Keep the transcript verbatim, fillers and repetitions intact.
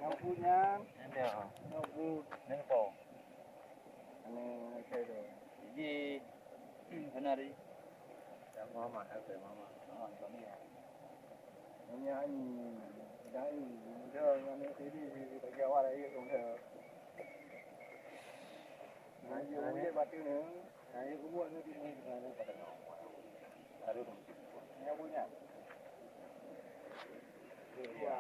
Nyang punya, nyang bu. Neng po. Ane, saya tu. Ji, kenari. Muhammad, oke, Muhammad. Muhammad, kami ya. Ini ani, dai, dia yang ni tadi bagi awak lagi tu dia. Nah, dia boleh batu ni. Nah, dia buat ni di mana pada kau. Baru tu. Yang punya. Iya.